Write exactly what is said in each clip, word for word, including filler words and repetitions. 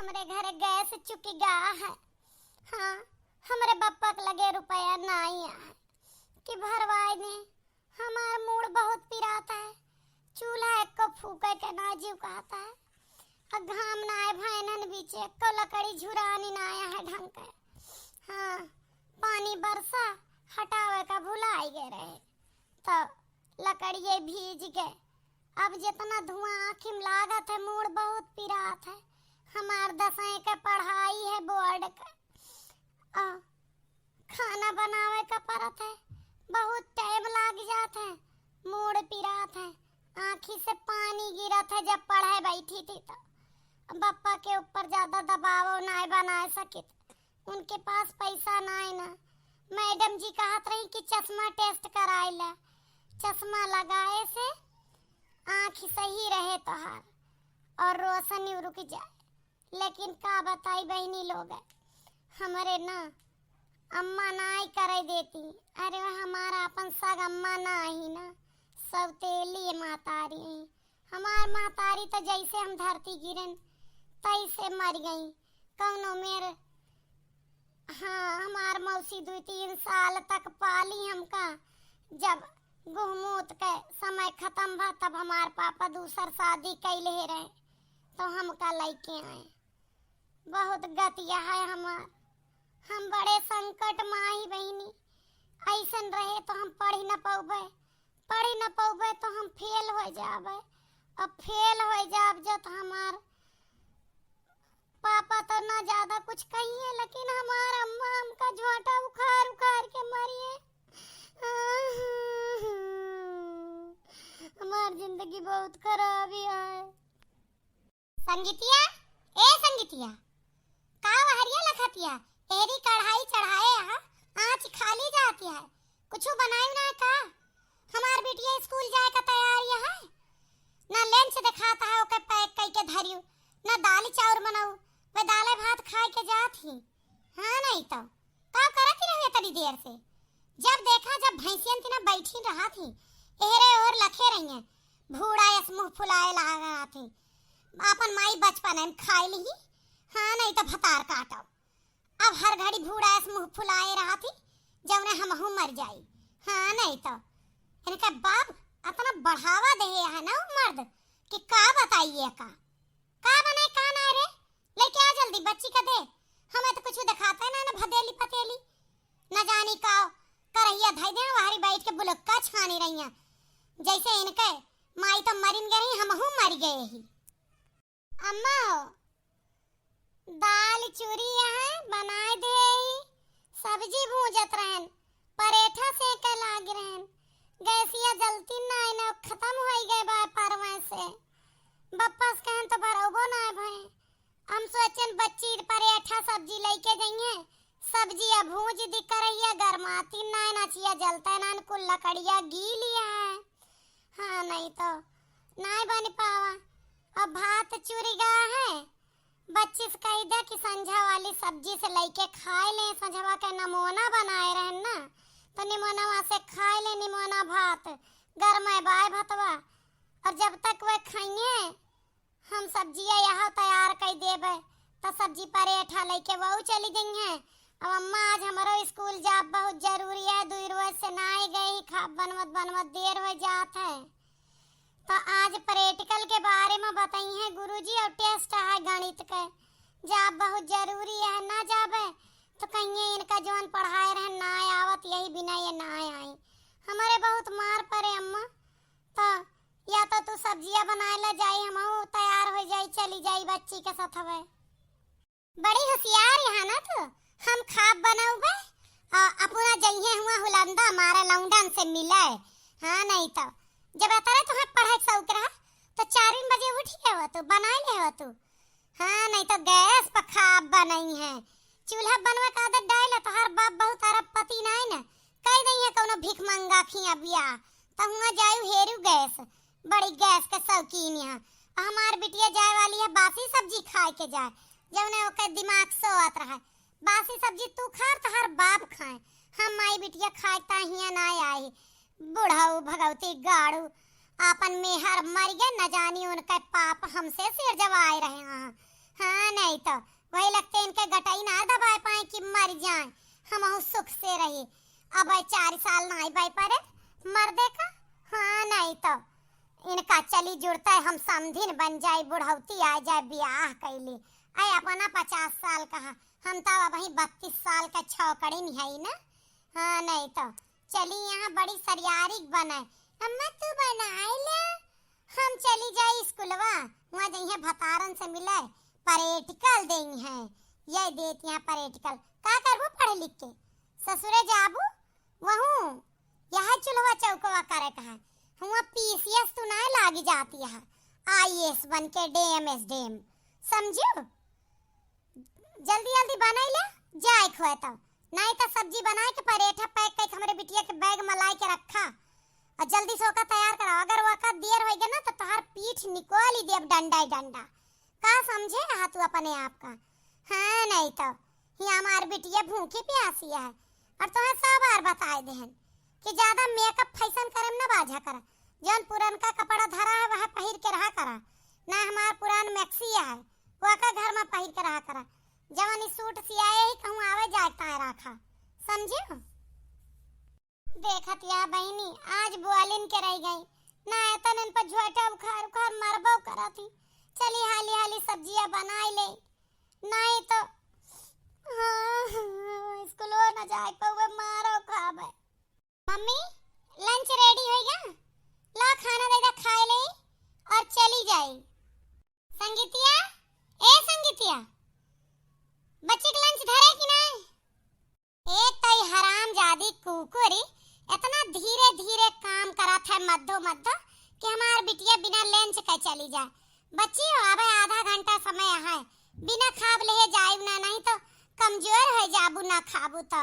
हमरे घरे गैस चुकि गा है। हाँ, हमरे बप्पा के लगे रुपया नाई है कि भरवाए दे। हमार मूड़ बहुत पिरात है, चूल्हा एक्को फूके के ना जीव कहत है। आ घाम नाय भैनन बीचे एक्को लकड़ी झुरानी नाय है ढंग के। हाँ, पानी बरसा, हटावे का भुलाई गए रहे, तो लकड़िए भीज गए। अब जितना धुआं आँखी में लागत है, मूड़ बहुत पिरात है। हमार दसवीं के पढ़ाई है बोर्ड के, आ, खाना बनावे का परत है, बहुत टाइम लाग जात है, मूड़ पिरात है, आँखी से पानी गिरत है। जब पढ़े बैठी थी तो बप्पा के ऊपर ज्यादा दबाव नाय बनाए सकित, उनके पास पैसा नाय ना। मैडम जी कहत रही कि चश्मा टेस्ट कराए ला, चश्मा लगाए से आँख सही रहे तोहार और रोशनी रुक जाए। लेकिन का बताई बहिनी लोग, हमरे ना अम्मा नाई करे देती। अरे हमार आपन सग अम्मा ना ही ना, सौतेली महतारी ही। हमार महतारी तो जैसे हम धरती गिरन तैसे मर गई। कौनो मेर, हाँ, हमार मौसी दुई तीन साल तक पाली हमका। जब गुहमूत के समय खत्म भा तब हमार पापा दूसर शादी कैले रहे तो हमका लैके आए। बहुत गतिया है हमार। हम बड़े संकट में आई बहिनी, ऐसन रहे तो हम पढ़ न पौबे, पढ़ न पौबे तो हम फेल हो जाबे। अब फेल हो जाब जब हमार पापा तो ना ज्यादा कुछ कहिए, लेकिन हमार अम्मा हमका झोंटा उखाड़ उखाड़ के मरिए। हमार जिंदगी बहुत खराब है। संगीतिया, ए संगीतिया, का वहरिया लखतिया? एरी कढ़ाई चढ़ाए यहाँ, आँच खाली जाती है, कुछ बनाई ना का? हमार बिटिया स्कूल जाए का तैयारी है, ना लंच दिखाता है ओके पैक कई के धरियो, ना दाल चाउर बनाऊ, वे दाले भात खाए के जात ही। हाँ नहीं तो का करत ही रहे तनी देर से? जब देखा जब भैंसियन तिना बैठी रहा थी, एहरे ओहर लखे रही हैं, भूड़ा यस मुँह फुलाए लगा थी। आपन माई बचपन में खाए ली, हाँ नहीं तो भतार काटो। अब हर घड़ी भूड़ा यस मुँह फुलाए रहा थी, जौने हमहू मर जाई। हाँ नहीं तो इनका बाप अतना बढ़ावा दे है ना उ मर्द कि का बताइए का, का बनाए का ना रे। लेके आ जल्दी बच्ची का दे, हमें तो कुछ दिखाता है ना, ना भदेली पतेली, न जानी का करहिया धई दे, वहरी बैठ के बुलक्का छानी रही हैं। जैसे इनके माई तो मरिन गए रही, हमहू मर गए ही। अम्मा हो, दाल चूरी यहाँ बनाए दे ही, सब्जी भूंजत रहन, परेठा सेके लाग रहन, गैसिया जलती ना, इन्हें खत्म होई गए बा परवे से। बप्पस कहन तो भरौबो ना भए। हम सोचन बच्ची परेठा सब्जी लइके जइहें, सब्जी अब भूंज दी करहिया, गरमाती नाय, नचिया जलते नान, कुल लकड़िया गीली है। हाँ, नहीं तो नाय बन पावा। अब भात चुरी गा है, बच्ची से कही दे कि संझा वाली सब्जी से लइके खाए ले, संझवा के नमोना बनाए रहन ना, तो निमोनवा से खाए ले, निमोना भात, गरमाए बाय भतवा। और जब तक वे खाइए, हम सब्जिया यहाँ तैयार कई देबे, त सब्जी परेठा लइके वहू चली जइहें। अब अम्मा, आज हमरो स्कूल जाब बहुत जरूरी है, दुई रोज से ना आए गए ही, खाब बनवत बनवत देर हो जात है। त आज प्रैक्टिकल के बारे में बताई है गुरुजी, और टेस्ट है गणित के। जाब बहुत जरूरी है, ना जाबे तो कहिए इनका जौन पढ़ाए रहन ना आवत, यही बिना ये ना आई। हमरे बहुत मार पड़े अम्मा, त या तो तू सब्जिया बनाए ला जाई, हमहू तैयार हो जाई, चली जाई बच्ची के साथ हवे। बड़ी होशियार यहाँ ना तू, हम खाब बनौबे, आ, अपना जइहे हुआ हुलंदा मारे लौंडन से मिले। हाँ, नहीं तो जब अतरे तुहे पढ़े के शौक रहा, तो चार बजे उठी ले हो तू, बनाए ले हो तू। हाँ, नहीं तो गैस पर खाब बनई है, चूल्हा बनवे का आदत डाल, तोहार बाप बहुत अरबपति नाय न, कह दई है कौनो भिखमंगा खिया बिया, त हुआ जायू हेरू गैस, बड़ी गैस के शौकीन है। आ हमार बिटिया जाए वाली है बासी सब्जी खाए के जाए, जौने ओकर दिमाग सोवत रहे, बासी सब्जी तू खा, तोहार बाप खाए, हम माई बिटिया खाए ताहिया ना आई। बुढ़ऊ भगवती गाड़ू, आपन मेहर मर गए, न जानी उनके पाप हमसे सिरजवाए रहे हैं। हाँ, नहीं नहीं तो वही लगते इनके गटई ना दबाए पाए कि मर जाए, हमहू सुख से रही। अब चार साल नाई बाई परे मर्दे का। हाँ, नहीं तो इनका चली जुड़ता है, हम समधिन बन जाए, बुढ़ौती आ जाए, ब्याह कैली। अरे अपना पचास साल का है, हम तो अब वही बत्तीस साल का छौकड़िन है ना। हाँ, नहीं तो चली यहाँ बड़ी सरियारी बने। अम्मा, तू बनाए ले, हम चली जाई स्कूलवा, वहाँ जइहे भतारन से मिले, परेटिकल देइहे। ये देत यहाँ परेटिकल, का करबू पढ़ लिख के? ससुरे जाबू, वहू यह चूल्हा चौकवा करे का है। हुआ पीसीएस तू ना लागी जाती है, आईएएस बन के, डीएम, एसडीएम, समझियो? जल्दी जल्दी बनाई ले, जाए खोए तो, नहीं तो सब्जी बनाए के परेठा पैक करके हमरे बिटिया के बैग में लाई के रखा और जल्दी से ओका तैयार कराओ। अगर ओका देर हो गया ना तो तोहार पीठ निकोल ही देब डंडा ही डंडा। का समझे रहा तू अपने आप का? हाँ, नहीं तो ही हमार बिटिया भूखी प्यासी है और तोहे सब बार बताए देहन कि ज्यादा मेकअप फैशन करे में ना बाझा कर। जौन पुरनका कपड़ा धरा है वह पहिर के रहा करा, ना हमार पुरान मैक्सी है, ओका घर में पहिर के रहा करा। जवन ई सूट सियाए ही कहूँ आवे जाए ताए राखा, समझियो? देखत या बहिनी, आज बोलिन के रह गई, ना एतन इन पर झोटा उखाड़ उखाड़ मरबो करत ही। चली हाली हाली सब्जिया बनाई ले, नहीं तो हाँ, स्कूलो न जाए पउबे, मारो खाबे। मम्मी, लंच रेडी होइगा, ला खाना दे दे खाए ले और चली जाई। संगीतिया, ए संगीतिया, बच्ची के लंच धरे कि नहीं? एक तई हरामजादी कुकुरी इतना धीरे धीरे काम करत है मध्यो मध्यो कि हमार बिटिया बिना लंच के चली जाए। बच्ची हो, अबे आधा घंटा समय है, बिना खाब लेहे जाइब ना, नहीं तो कमजोर हो जाबू ना खाबू तो।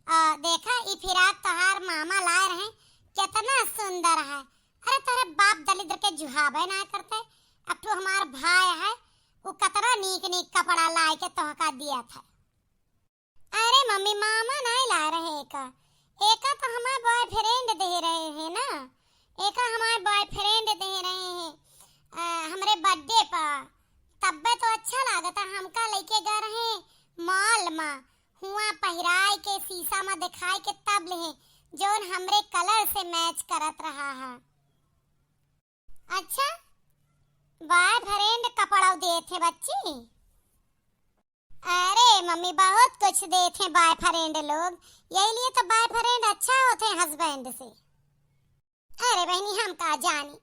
आ, देखा, ई फिराक तोहार मामा लाए रहे, कितना सुंदर है। अरे, तोहरे बाप दलिद्र के जुहाबे ना करते। अब तो हमार भाई है, उ कतना नीक नीक कपड़ा लाए के तोहका दिया था। अरे मम्मी, मामा नाई लाए रहे एका, एका तो हमार बॉयफ्रेंड दे रहे हैं ना, एका हमार बॉयफ्रेंड दे रहे हैं, अ, हमरे बर्थडे पर। तब्बे तो अच्छा लागता, हमका लेके गए रहे मॉल में, हुआ पहिराए के शीशा में दिखाए के तब ले, जौन हमरे कलर से मैच करत रहा है। अच्छा, बॉयफ्रेंड कपड़ा देत है बच्ची? अरे मम्मी, बहुत कुछ देत हैं बॉयफ्रेंड लोग, यही लिए तो बॉयफ्रेंड अच्छा होते हैं हस्बैंड से। अरे बहनी, हम का जानी,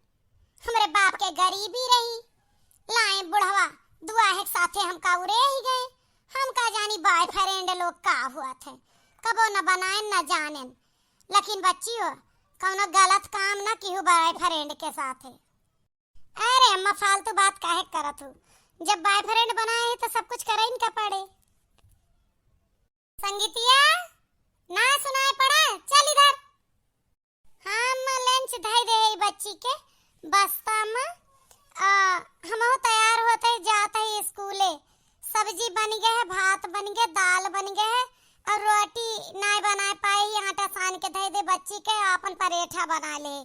हमरे बाप के गरीबी रही, लाए बुढ़वा दुआ है साथे हमका उरे ही गए। हम का जानी बॉयफ्रेंड लोग का हुआ थे, कबो न बनाए न जाने। लेकिन बच्ची हो, कौनो गलत काम ना किहू बॉयफ्रेंड के साथे। अरे अम्मा, फालतू बात काहे करत हो? जब बॉयफ्रेंड बनाए हैं तो सब कुछ करे इनका पड़े। संगीतिया, ना सुनाए पड़ा, चल इधर। हम लंच धई दे है बच्ची के बस्ता में। आ, हमहू तैयार होते जात है स्कूले। सब्जी बन गए है, भात बन गए, दाल बन गए है और रोटी नाय बनाए पाए ही, आटा सान के धई दे बच्ची के, आपन परेठा बना ले।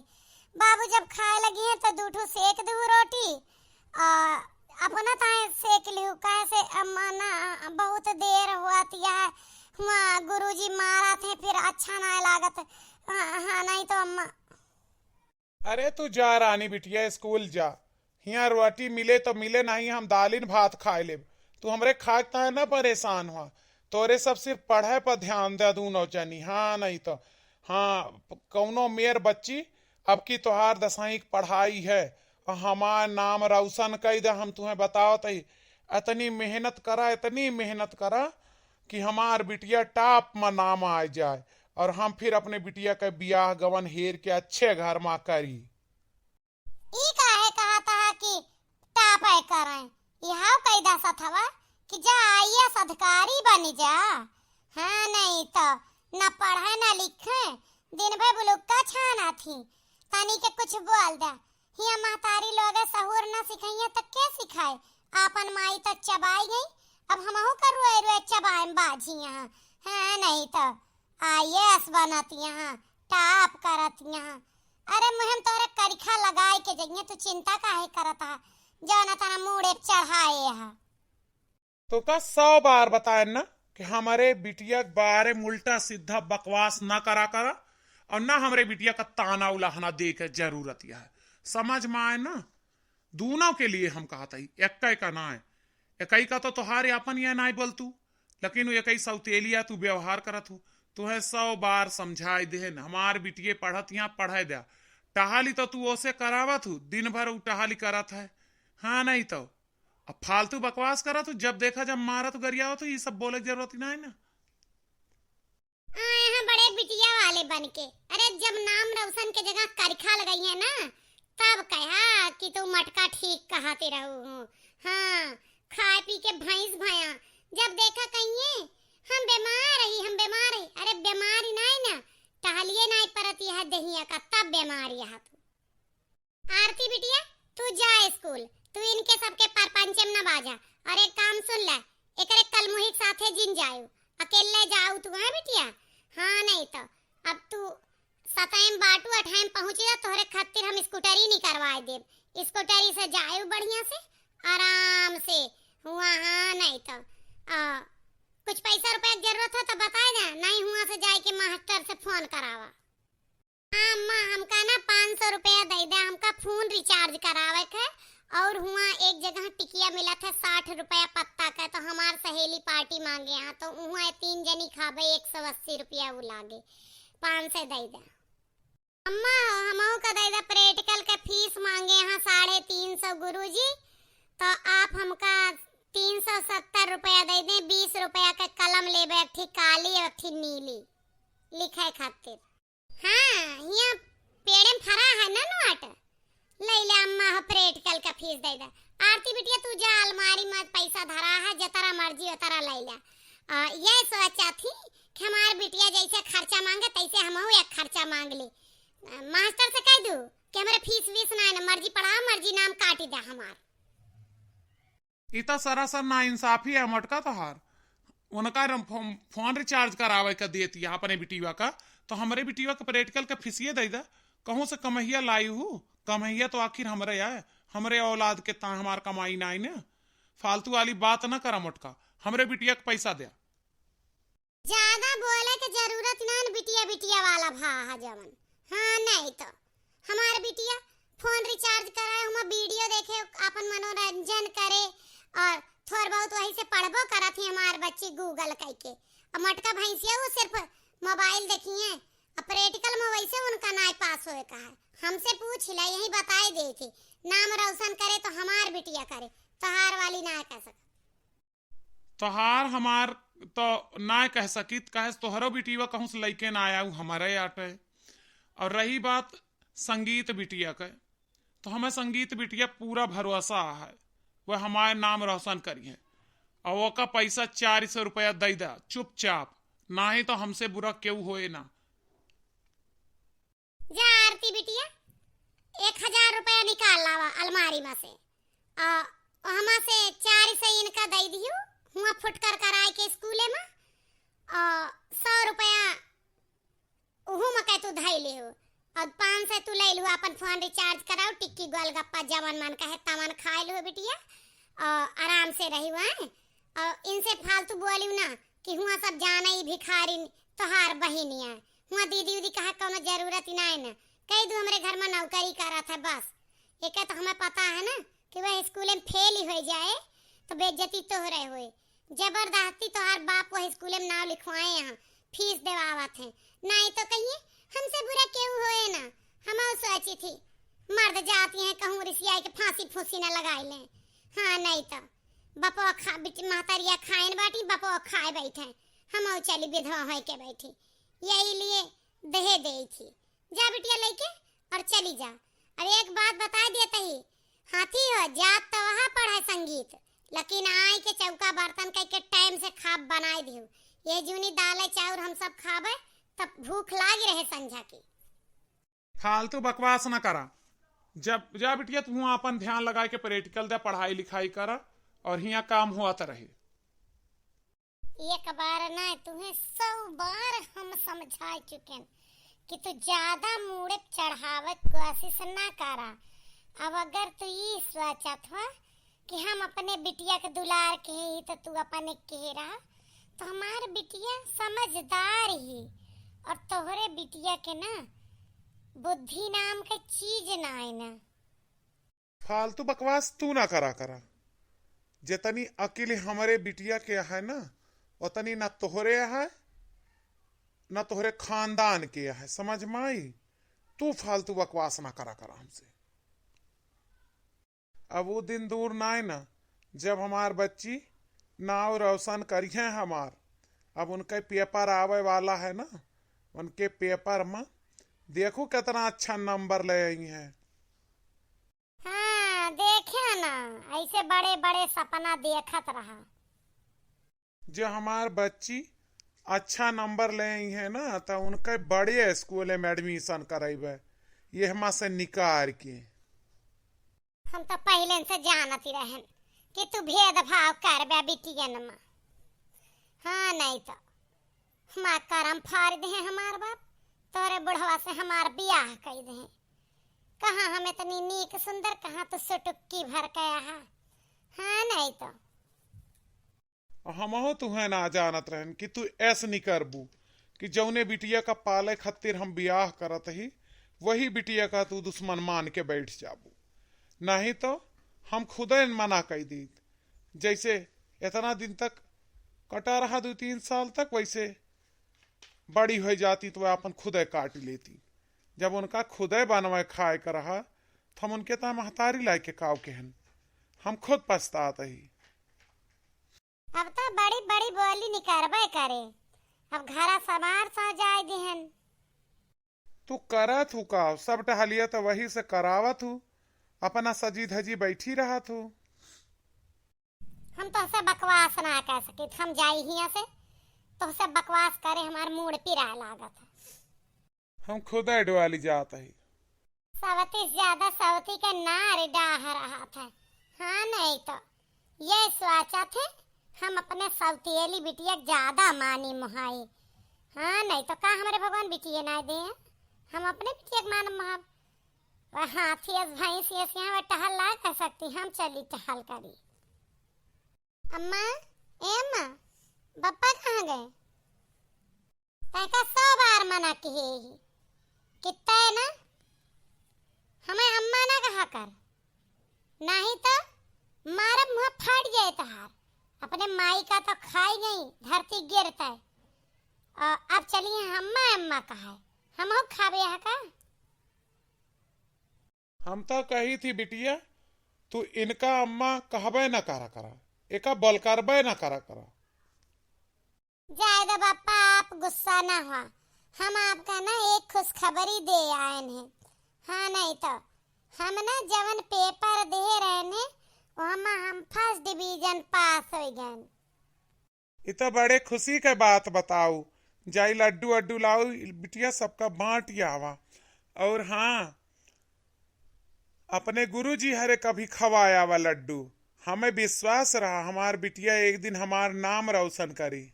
बाबू जब खाए लगी हैं तो दू ठो सेक दू रोटी और अपना ताए सेक लिहू, काहे से अम्मा ना बहुत देर हुआ तिया है, हुआ गुरुजी मारा थे, फिर अच्छा ना लागत। हाँ, हाँ, नहीं तो अम्मा। अरे तू जा रानी बिटिया, स्कूल जा, हियाँ रोटी मिले तो मिले, नहीं हम दालिन भात खाए लेब। तू हमरे खाए ताए ना परेशान हुआ, तोरे सब सिर्फ पढ़े पर ध्यान दे दूनो जनी। हाँ, नहीं तो हाँ, कौनो मेर बच्ची, अब की तोहार दसवीं की पढ़ाई है, और हमार नाम रोशन कई दे। हम तुहें बतावत ही, इतनी मेहनत करा, इतनी मेहनत करा कि हमार बिटिया टॉप में नाम आ जाए, और हम फिर अपने बिटिया के बियाह गवन हेर के अच्छे घर में करी। ई काहे कहत हा कि टापे करैं? इहाव कई दसत हवा कि जा आईएएस अधिकारी बनी जा। हाँ, नहीं तो न पढ़े न लिखे, दिन भर बुलुक्का छाना थी। तनी के कुछ बोल दे, हिया महतारी लोगे सहूर न सिखइये त के सिखाए? आपन माई त चबाई गई, अब हमहू का रोए रोए चबाए बाझी यहाँ। हाँ, नहीं तो आईएएस बनत यहाँ, टॉप करत यहाँ। अरे मुँह में तोरे करिखा लगाए के जइये, तू चिंता काहे करत हा? जौन तना मूड़े चढ़ाए हा। तोका सौ बार बताएन ना कि हमरे बिटिया के बारे में उल्टा सीधा बकवास ना करा करा, और ना हमरे बिटिया का ताना उलाहना दे के जरूरत यह है। समझ में आए ना? दूनों के लिए हम कहत हई, एक्कै का नाय। एकई का तो तोहार आपन यह नाय बोलतू, लेकिन वो एकई सौतेलिया तू व्यवहार करत हू। तुहे सौ बार समझाई देहन, हमार बिटिये पढ़त यहाँ पढ़े द्या। टहली तो तू ओसे करावत हू, दिन भर उ टहली करत है। हाँ, नहीं तो अब फालतू बकवास करत हू, जब देखा जब मारत गरियावत हू, ये सब बोले के जरूरत ही ना है ना। आए हैं बड़े बिटिया वाले बन के। अरे, जब नाम रोशन के जगह करिखा लगई है ना, तब कहा कि तू मटका ठीक कहते रहू हो। हाँ, खाए पी के भैंस भया, जब देखा कहिए हम बीमार रही, हम बीमार रही। अरे, बीमारी नहीं ना, टहलिए नहीं परत यह दहिया का, तब बीमार यह तू। आरती बिटिया, तू जा स्कूल, तू इनके सबके परपंचे में न बाजा। और एक काम सुन ले, एकरे कलमुही के साथे जिन जायू, अकेले जाऊ तू, हाँ बिटिया? हाँ, नहीं तो अब तू सतैम बाटू अठाइम पहुँची जा, तोहरे खातिर हम स्कूटरी निकरवाए देब। स्कूटरी से जायू बढ़िया से, आराम से हुआ। हाँ, नहीं तो आ, कुछ पैसा रुपया के जरूरत हो तो बताए जा, नहीं हुआ से जाए के मास्टर से फोन करावा। हाँ अम्मा, हमका ना पाँच सौ रुपया दे दे, हमका फोन रिचार्ज करावे के। और हुआ एक जगह टिकिया मिलत है साठ रुपया पत्ता का, तो हमार सहेली पार्टी मांगे यहाँ, तो उहाँ तीन जनी खाबे, एक सौ अस्सी रुपया उ लागे, पाँच सौ दे दे। अम्मा हो, हमहू का दे दे, प्रैक्टिकल के फीस मांगे यहाँ साढ़े तीन सौ गुरुजी, तो आप हमका तीन सौ सत्तर रुपया दे दें, बीस रुपया के कलम लेबे, एक ठी काली और एक ठी नीली, लिखे खातिर। हाँ, हियाँ पेड़े में फरा है ना नोट। ले ले अम्मा हो, प्रैक्टिकल का फीस दे दे। आरती बिटिया, तू जा, अलमारी में पैसा धरा है, जतरा मर्जी उतरा ले ले। आ, ये सोचा थी कि हमार बिटिया जैसे खर्चा मांगे, तैसे हमहू एक खर्चा मांग ली। आ, मास्टर से कह दू कि हमरे फीस वीस ना है ना, मर्जी पढ़ाओ, मर्जी नाम काटी दे हमार। ई त सरासर नाइंसाफी है मोटका तोहार। उनका रम-, फोन, फोन रिचार्ज करावे का देती है अपने बिटिया का, तो हमरे बिटिया के प्रैक्टिकल के फीसिए दे दे। कहूँ से कमहिया लाई हूँ, कमहिया तो आखिर हमरे आए, हमरे औलाद के ता हमार कमाई नाई ने। फालतू वाली बात न करा मोटका, हमरे बिटिया के पैसा दे। ज्यादा बोले के जरूरत ना न, बिटिया बिटिया वाला भा है जवन। हाँ, नहीं तो हमार बिटिया फोन रिचार्ज कराए, हुआ वीडियो देखे, अपन मनोरंजन करे, और थोड़ बहुत वही से पढ़बो करत ही हमार बच्ची Google कई के। अब मोटका भैंसिया वो सिर्फ मोबाइल देखिए, अब प्रैक्टिकल में वैसे उनका नाय पास होए का है। हमसे पूछ ला, यही बताए दे थे, नाम रोशन करे तो हमार बिटिया करे, तोहार वाली ना कह सक। तोहार हमार तो ना कह सकित, काहे से तोहरो बिटिया कहूँ से लइके ना आया, उ हमरे आटे। और रही बात संगीत बिटिया के, तो हमें संगीत बिटिया पूरा भरोसा है, वह हमारे नाम रोशन करी है। और ओका पैसा चार सौ रुपया दे दा चुपचाप, नाही तो हमसे बुरा केहू होए ना। जा आरती बिटिया, एक हजार रुपया निकाल लावा अलमारी में से, आ, हमा से चार सौ इनका दे दियो, हुआ फुटकर कराए के स्कूले में, आ, सौ रुपया उहू में के तू धई लिहू, और पाँच सौ तू ले लिहू, अपन फोन रिचार्ज कराओ, टिक्की गोलगप्पा जवन मन कहे तवन खाए लिहू बिटिया, और आराम से रही हुआ है। और इनसे फालतू बोलियो ना कि हुआ सब जाने ही भिखारिन तोहार बहिनिया, हुआ दीदी उदी कहा कौनो जरूरत ही ना है ना, कह दू हमरे घर में नौकरी करत है बस। एके तो हमें पता है ना कि वह स्कूल में फेल ही हो जाए तो बेइज्जती तोहरे होए। जबरदस्ती तोहार बाप वह स्कूल में नाम लिखवाए हैं, फीस देवावत हैं, नहीं तो कहिए हमसे बुरा केहू होए ना। हम सोची थी मर्द जाती हैं कहूँ रिसियाई के फांसी फूसी ना लगाई लें। हाँ, नहीं तो बपवा खा, बिच-, महतरिया खाइन बाटी, बपवा खाए बैठे, हम चली विधवा होए के बैठी, यही लिए दहे दे थी। जा बिटिया लेके और चली जा। अब एक बात बता देते ही, हाथी हो जात तो वहाँ पढ़े संगीत, लेकिन आई के चौका बर्तन कह के टाइम से खाब बनाए दियो। ये जूनी दाल चाउर हम सब खाबे, तब भूख लागी रहे संझा की। फालतू बकवास न करा। जब जा बिटिया, तू अपन ध्यान लगाए के प्रैक्टिकल दे, पढ़ाई लिखाई करा और हियाँ काम होत रहे। एक बार ना, तुहें सौ बार हम समझा चुकेन कि तू ज्यादा मूड़े चढ़ावे के कोशिश ना करा। अब अगर तू ई सोचत हो कि हम अपने बिटिया के दुलार के ही तो तू अपने के रहा, तो हमार बिटिया समझदार ही, और तोहरे बिटिया के ना बुद्धि नाम के चीज ना है ना। फालतू बकवास तू ना करा करा। जितनी अकिल हमरे बिटिया के है ना, उतनी ना तोहरे है, ना तोहरे खानदान के है, समझ में आई? तू फालतू बकवास ना करा करा हमसे। अब वो दिन दूर ना है ना, जब हमार बच्ची नाव रोशन करिहें हमार। अब उनके पेपर आवे वाला है ना, उनके पेपर में देखो कितना अच्छा नंबर ले आई हैं। हाँ, देखे ना, ऐसे बड़े बड़े सपना देखत रहा। जो हमार बच्ची अच्छा नंबर ले आई है ना, तो उनके बड़े स्कूल में एडमिशन करैबे, ये हमा से निकार के। हम तो पहले से जानत ही रहन कि तू भेदभाव करबे बिटियन में। हाँ, नहीं तो हमार करम फाड़ दे हमार बाप, तोरे बुढ़वा से हमार बियाह कई दे। कहाँ हम इतनी नीक सुंदर, कहाँ तू सुटुक्की भर के आहा। हाँ, नहीं तो। हमहू तुहें ना जानत रहन कि तू ऐस निकरबू कि जौने बिटिया का पाले खातिर हम बियाह करत ही, वही बिटिया का तू दुश्मन मान के बैठ जाबू। नहीं तो हम खुदे मना कई दीत। जैसे इतना दिन तक कटा रहा, दो तीन साल तक, वैसे बड़ी हो जाती तो वह अपन खुदे काट लेती। जब उनका खुदे बनवे खाए का रहा, तो हम उनके ता महतारी लाए के काव केहन। हम खुद पछतात ही। अब तो बड़ी बड़ी बोली निकरबे करे, अब घरा समार सा जाए दिहन। तू करत हू का? सब टहलिया तो वही से करावत हू, अपना सजी धजी बैठी रहत हू। हम तोहसे बकवास ना कर सकित, हम जाई हियां से, तोहसे बकवास करे हमार मूड पिराए लागत है। हम खुदे डोली जात ही। सवती से ज्यादा सवती के नार डाह रहत है। हाँ, नहीं तो ये सोचत है हम अपने सवतियली बिटिया के ज्यादा मानी मोहाई। हाँ, नहीं तो का हमरे भगवान बिटिया ना दे, हम अपने बिटिया के मानब मोहाब। वह हाथी अस भैंस अस यहाँ वह टहल ना कर सकती, हम चली टहल करी। अम्मा, ए अम्मा, बप्पा कहाँ गए? तैका सौ बार मना किहे ही कि तै ना हमें अम्मा ना कहा कर, नहीं तो मारब मुँह फाट जाए तोहार। अपने माई का तो खाई गई धरती गिरता है, और अब चलिए अम्मा अम्मा कहा है, हम खाबे यहाँ का। हम तो कही थी बिटिया, तू इनका अम्मा कहबे न करा करा, एका बलकारबे न करा करा। जाए दो बापा, आप गुस्सा ना हुआ, हम आपका ना एक खुशखबरी दे आए हैं। हाँ, नहीं तो हम ना जवन पेपर दे रहे ने, वहमा हम फर्स्ट डिवीजन पास हो गए। इ तो बड़े खुशी के बात बताऊ। जाई लड्डू अड्डू लाऊ, बिटिया सबका बाँट आवा। और हाँ, अपने गुरुजी हरे कभी खवाए आवा लड्डू। हमें विश्वास रहा, हमार बिटिया एक दिन हमार नाम रोशन करी।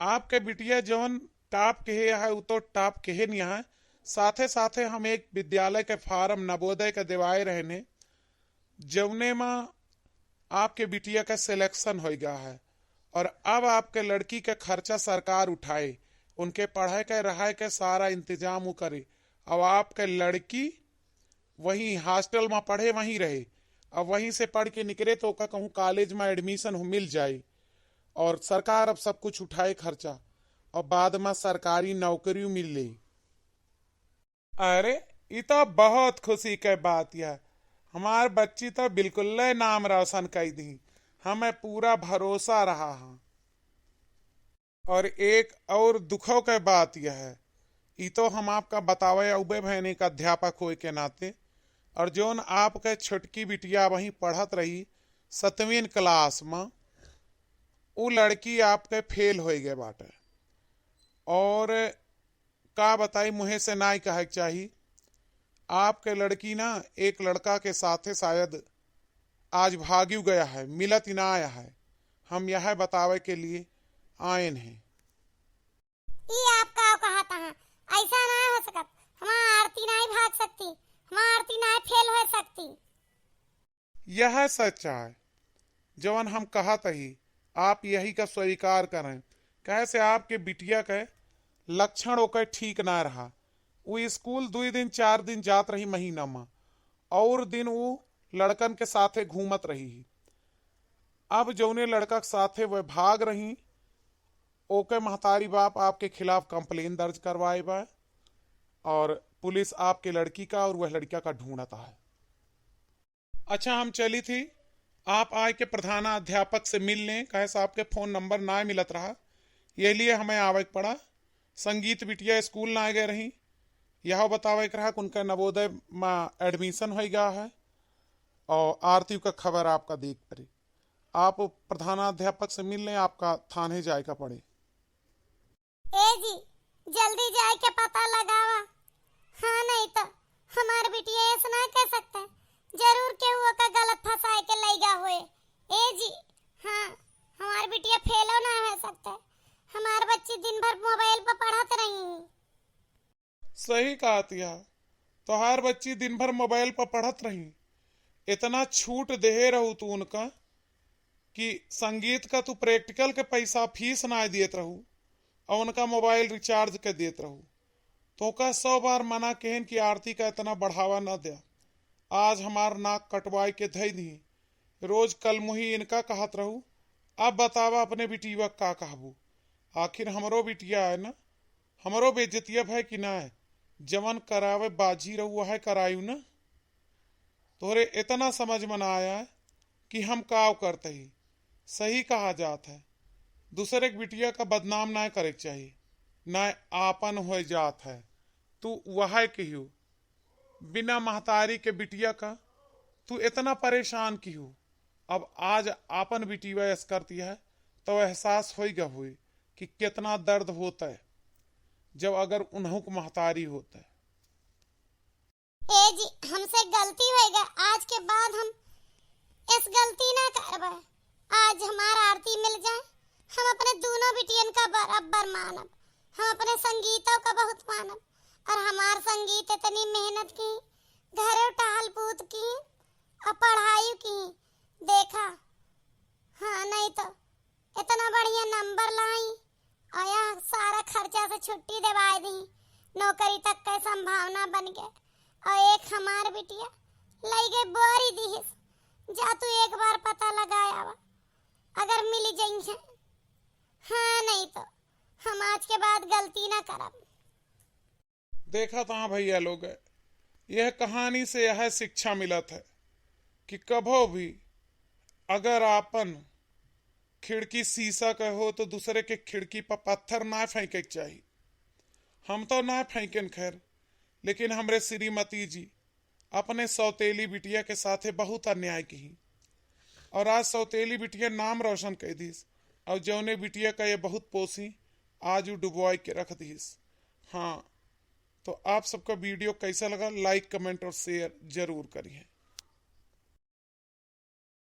आपके बिटिया जौन टॉप केहे है, उ तो टॉप केहे नहीं है। साथे साथे हम एक विद्यालय के फार्म नवोदय के देवाए रहने, जौने मा आपके बिटिया का सिलेक्शन होइगा है और अब आपके लड़की का खर्चा सरकार उठाए, उनके पढ़ाई के रहाए के सारा इंतजाम उ करे। अब आपके लड़की वहीं हॉस्टल मा पढ़े, वहीं रहे, अब वहीं से पढ़ के निकले तो ओका कहूँ कॉलेज मा एडमिशन हो मिल जाए और सरकार अब सब कुछ उठाए खर्चा और बाद मा सरकारी नौकरी मिल ले। अरे, इ तो बहुत खुशी के बात है। हमार बच्ची तो बिल्कुल नाम रोशन कई दी, हमें पूरा भरोसा रहा है। और एक और दुखों के बात यह है, इ तो हम आपका बतावे उबे भैन एक अध्यापक होए के नाते, और जौन आपके छोटकी बिटिया वहीं पढ़त रही सतवीं क्लास में, उ लड़की आपके फेल होए गए बाटे। और का बताई, मुँहे से नाई कहे के चाही। आपके लड़की ना एक लड़का के साथे शायद आज भागियो गया है, मिलत ही ना आया है। हम यह बतावे के लिए आयन हैं। ई आप का कहत हैं? ऐसा ना हो सकत। हमार आरती नाई भाग सकती, हमार आरती नाई फेल हो सकती। यह सच है, जवन हम कहत ही, आप यही का स्वीकार करें। कहे से आपके बिटिया के लक्षण ओकर ठीक ना रहा। उ स्कूल दुई दिन, चार दिन जात रही महीना में, और दिन उ लड़कन के साथे घूमत रही। अब जौने लड़का के साथे वह भाग रही, ओके महतारी बाप आपके खिलाफ कंप्लेन दर्ज करवाए बा और पुलिस आपके लड़की का और वह लड़का का ढूंढत है। अच्छा, हम चली थी, आप आए के प्रधानाध्यापक से मिल लें, कहे से आपके फोन नंबर ना मिलत रहा, ये लिए हमें आवे के पड़ा। संगीत बिटिया स्कूल ना गए रही, यह बतावे के रहा कि उनका नवोदय में एडमिशन हो गया है और आरती का खबर आपका देख पड़ी। आप प्रधानाध्यापक से मिल लें, आपका थाने जाए का पड़े। ए जी, जल्दी जाए के पता लगावा। हाँ, नहीं तो हमार बिटिया ऐसा ना कह सकता है, जरूर केहू ओका गलत फंसाए के लइगा होए। ए जी, हाँ, हमार बिटिया फेलो ना हो सकता है। हमार बच्ची दिन भर मोबाइल पर पढ़त रही। सही कहत या, तोहार बच्ची दिन भर मोबाइल पर पढ़त रही। इतना छूट देहे रहू तू उनका कि संगीत का तू प्रैक्टिकल के पैसा फीस ना देत रहू और उनका मोबाइल रिचार्ज के देत रहू। तोका सौ बार मना कहन कि आरती का इतना बढ़ावा न द्या। आज हमार नाक कटवाए के धई दी। रोज कलमुही इनका कहत रहू, अब बतावा अपने बिटिया का कहबू? आखिर हमरो बिटिया है ना, हमरो बेइज्जतिया भय कि ना है? जवन करावे बाजी रहू वह करायू ना। तोहरे इतना समझ में ना आया है कि हम काव करते ही। सही कहा जात है, दूसरे के बिटिया का बदनाम ना करे के चाहिए, ना आपन हो जात है। तू वह किहू, बिना महतारी के बिटिया का तू इतना परेशान किहू। अब आज आपन बिटिया ऐस करती है तो एहसास होइगा हुई कि कितना दर्द होता है जब अगर उन्हों को महतारी होता है। ए जी, हमसे गलती होइगा, आज के बाद हम इस गलती ना करबे। आज हमार आरती मिल जाए, हम अपने दोनों बिटियन का बराबर मानब, हम अपने संगीतों का बहुत मानब। और हमार संगीत इतनी मेहनत की, घरे टहल कूद की और पढ़ाई की, देखा, हाँ, नहीं तो इतना बढ़िया नंबर लाई और यह सारा खर्चा से छुट्टी दिवाए दी, नौकरी तक के संभावना बन गए। और एक हमार बिटिया लई गए बोरी दिहिस, जा तू एक बार पता लगाए आवा, अगर मिल जइहें। हाँ, नहीं तो हम आज के बाद गलती ना करब। देखत हाँ भैया लोग, यह कहानी से यह शिक्षा मिलत है कि कभो भी अगर आपन खिड़की शीशा के हो तो दूसरे के खिड़की पर पत्थर ना फेंके के चाही। हम तो ना फेंकेन खैर, लेकिन हमरे श्रीमती जी अपने सौतेली बिटिया के साथे बहुत अन्याय किही और आज सौतेली बिटिया नाम रोशन कर दीस और जौने बिटिया का ये बहुत पोसी, आज उ डुबवाई के रख दीस। हाँ, तो आप सबका वीडियो कैसा लगा, लाइक, कमेंट और शेयर जरूर करिए।